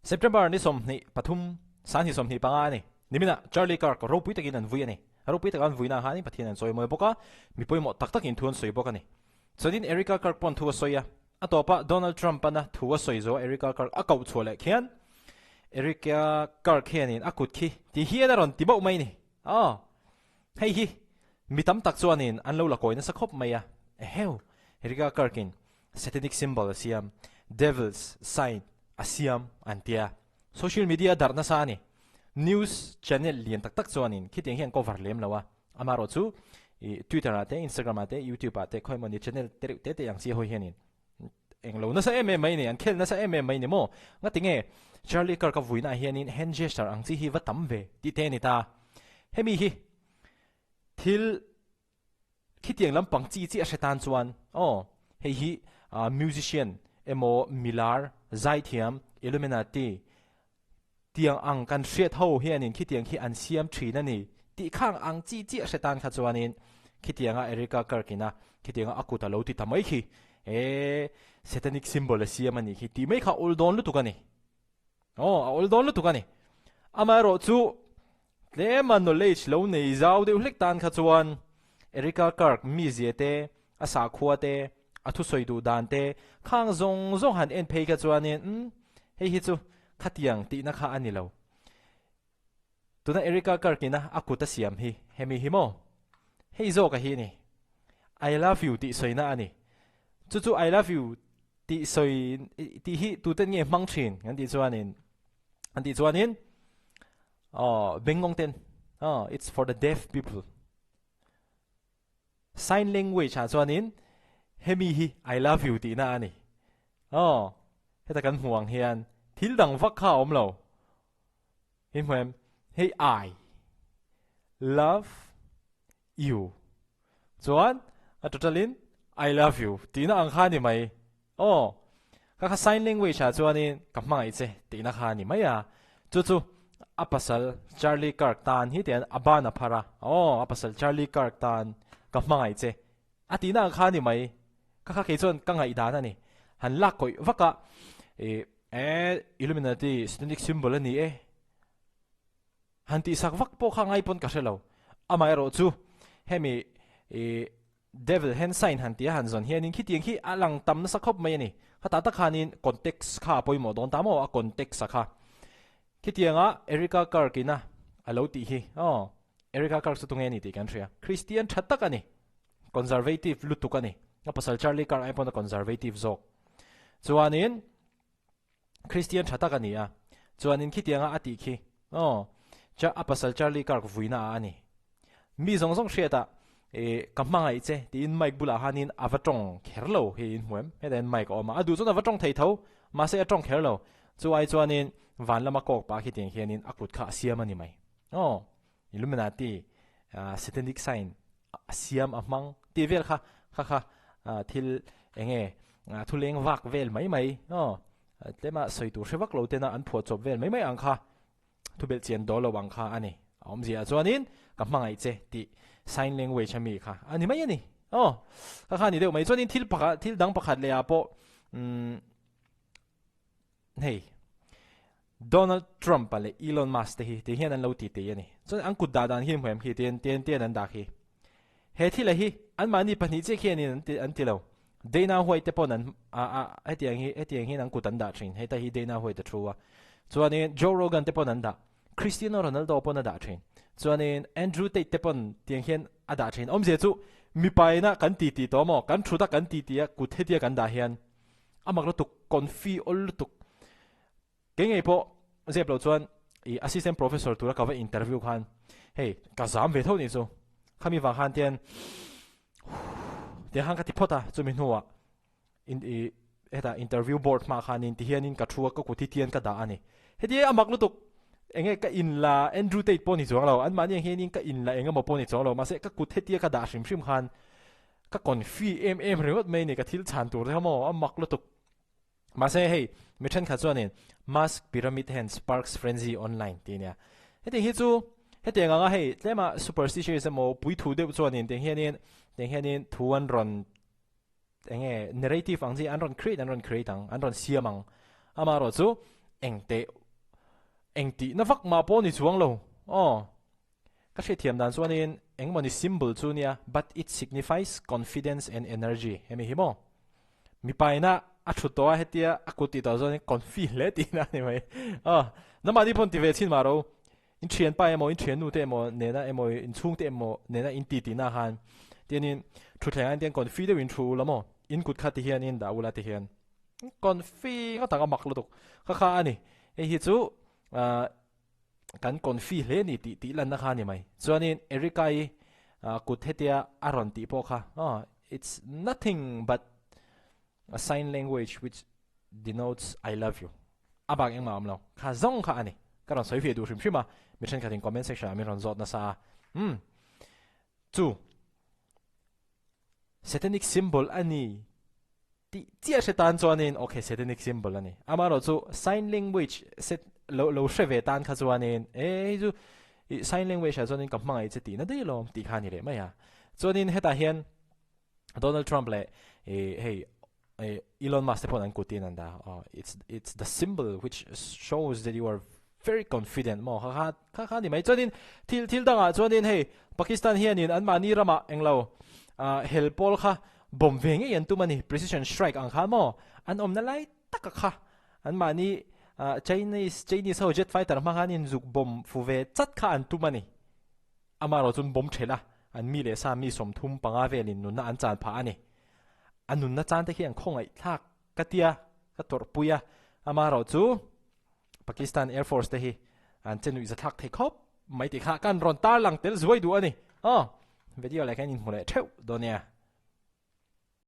September ni 23, 2025 a ni. Niminah Charlie Kirk ropui takin an vui a ni. Ropui taka an vuina khanin Pathian an chawimawi bawk a, mi pawimawh tak takin thu an sawi bawk a ni. Chuanin Erika Kirk pawn thu a sawi a, a tawpah Donald Trump-ana thu a sawi zawh Erika Kirk a koh chhuah leh khian Erika Kirk hianin a kut khi ti hian a rawn ti bauh mai a ni. Aw, hei hi mi tam tak chuanin an lo la kawi nasa khawp mai a. Eheu, Erika Kirk-in Satanic symbol a siam, Devil's sign a siam an tia. Social media a darh nasa a ni. News channel lian tak tak chuanin khitiang hi an cover lem lo a. Amaherawh chu i Twitter ah te, Instagram ah te, YouTube ah te khawi emawni channel te reuh te te ang chi hawi hianin eng lo nasa em em mai ni, an khel nasa em em mai ni maw? Ngatinge Charlie Kirk a vuinaah hianin hand gesture ang chi hi va tam ve tih te a ni ta. Hemi hi thil Khitiang lampang chi chiah hre tan chuan aw hei hi musician emaw milar zaithiam Illuminati tiang ang kan hriat ho hianin khitiang khi an siam thin a ni tih khang ang chi chiah hre tan kha chuanin khitianga Erika Kirk ina khitianga a kut a lo ti ta mai khi e satanic symbol a siam a nih khi tih mai kha awl dawn lutuk a ni. Aw a awl dawn lutuk a ni. Amaherawh chu Tlema knowledge lo nei zau deuh hlek tan kha chuan Erika Kirk mizia te, a sakhua te, a thusawi duh dan te khang zawng zawng han en phei kha chuanin umm hei hi chu khatiang tihna kha a ni lo. Tuna Erika Kirk ina a kut a siam hi hemi hi maw? Hei zawk a hi ni. I love you tih sawina a ni. Chu chu I love you tih sawi tih hi tuten nge hmang thin kan tih chuanin An tih chuanin oh bengngawng ten oh it's for the deaf people. Sign language ah chuanin hemi hi I love you tihna a ni. Oh heta kan hmuh ang hian thil dang vak kha a awm lo. In hmu em? Hei I love you Chuan a total in I love you tihna ang kha a ni mai. Aw, ka kha sign language ah chuanin ka hmangaih che tihna kha a ni mai a. Chu chu a pasal Charlie Kirk tan hi tian a ban a phar a, aw a pasal Charlie Kirk tan ka hmangaih che a tihna ang kha a ni mai. Ka kha kei chuan ka ngaihdan a ni. Han lak kawih vak a, ih e Illuminati satanic symbol a ni e. Han tihsak vak pawh kha ngai pawn ka hre lo. Amaherawh chu hemi i devil hand sign han tia han zawn hianin khitiang khi a lang tam nasa khawp mai a ni. Khatah tak khanin context kha a pawimawh dawn ta maw a context a kha. Khitianga Erika Kirk ina a lo tih hi aw Erika Kirk chu tunge a ni tih kan hria. Christian tha tak a ni. Conservative lutuk a ni. A pasal Charlie Kirk ai pawn a conservative zawk. Chuanin. Christian tha tak a ni a, chuanin khitianga a tih khi, aw, cha a pasal Charlie Kirk vuina ah a ni. Mi zawng zawng hriat ah, eh, ka hmangaih che tiin mic bulah hanin a va tawng kher lo hi in hmu em? Hetah hian mic a awm a, a duh chuan a va tawng thei tho, mahse a tawng kher lo. Chu ai chuanin van lama kawk pah khitiang hianin a kut kha a siam a ni mai. Aw, Illuminati, ah, satanic sign a siam a hmang tih vel kha kha kha thil eng nge thu leng vak vel mai mai aw tlema sawi tur hre vak lo tena an phuah chawp vel mai mai ang kha thu belh chian dawl lo ang kha a ni a awmzia ah chuanin ka hmangaih che tih sign language ami kha a ni mai a ni aw kha kha a ni deuh mai chuanin thil pakhat thil dang pakhat leh ah pawh umm Hei, Donald Trump-a leh Elon Musk te hi ti hian an lo ti tei a ni. Chuan an kut dah dan hi hmuh em khi tiin tian tian an dah khi. He thila hi anmahni pahnih chiah khianin an ti an ti lo. Dana White te pawn an a a hetiang hi hetiang hian an kut an dah thin. Heta hi Dana White a thu a. Chuanin Joe Rogan te pawn an dah. Cristiano Ronaldo pawn a dah thin. Chuanin Andrew Tate te pawn tiang hian a dah thin. Awmzia chu mipa ina kan ti ti tawh maw? Kan thut a kan ti ti a kut hetia kan dah hian A mak lutuk, confi awl lutuk. Kei ngei pawh zep loh chuan i assistant professor tura ka va interview khan hei ka zam ve tho nih chu. Khami vang khan tian tiang khan ka ti phawt a, chumi hnuah in i hetah interview board hmah khanin tihianin ka thu a, ka kut hi tian ka dah a ni. Heti a mak lutuk, enge ka in la Andrew Tate pawh ni chuang lo, anmahni ang hianin ka in la engemaw pawh ni chuang lo, mahse ka kut hetia ka dah hrim hrim khan Ka confi em em ringawt mai ni ka thil chhan tur te kha maw a mak lutuk. Mahse hei mi thenkhat chuanin Musk pyramid hand sparks frenzy online tih ania. Hetiang hi chu hetiang anga hei tlema superstitious emaw puithu deuh chuanin tiang hianin tiang hianin thu an rawn eng nge narrative ang chi an rawn create an rawn create ang an rawn siam ang. Amaherawhchu. Eng teh eng tihna vak mah pawh ni chuang lo aw. Ka hriatthiam dan chuanin engmawni symbol chu nia but it signifies confidence and energy hemi hi maw. Mipaina a thut tawh a hetia a kut tih tawh chuanin confi hle tihna a ni mai aw. Nangmahni pawn ti ve chhin mah ro. In thianpa emaw in thiannu te emaw nena emaw in chhungte emaw nena in ti tihna khan tianin thutthleng ah hian confi deuhin thu ula maw in kut kha ti hian in dah ula ti hian confi ngawt ang a mak lutuk kha kha a ni. Hei hi chu ah kan confi hle ni tih tih lanna kha a ni mai. Chuanin Erica-i kut hetia a rawn tih pawh kha aw it's nothing but a sign language which denotes I love you a bak engmah a awm lo kha zawng kha a ni. Ka rawn sawi ve duh hrim hrim a, mi thenkhatin comment section ah min rawn zawt nasa a umm chu satanic symbol a ni tih chiah hre tan chuanin ok satanic symbol a ni amaherawhchu sign language set lo lo hre ve tan kha chuanin e hei chu ih sign language ah chuanin ka hmangaih che tihna daih alawm tih kha a ni leh mai a chuanin hetah hian Donald Trump leh ih hei ih Elon Musk te pawh an kut in an dah a it's it's the symbol which shows that you are very confident maw kha kha kha kha a ni mai chuanin thil thil dangah chuanin hei Pakistan hianin anmahni ramah englo ah hel pawl kha bomb ve ngei an tum a ni precision strike ang khan maw an awmna lai taka kha anmahni ah Chinese Chinese ho jet fighter hmang khan inzuk bomb fu ve chat kha an tum a ni amaherawh chuan bomb thelh a an mi leh sa mi 35 velin nunna an chan phah a ni a nunna chan te khi an khawngaih thlak ka tia ka tawrhpui a amaherawh chu Pakistan Air Force te hi an che nuih zathlak thei khawp mai tih kha kan rawn tarlang tel zuai duh a ni. Aw, video leh khan inhmu leh theuh dawn nia.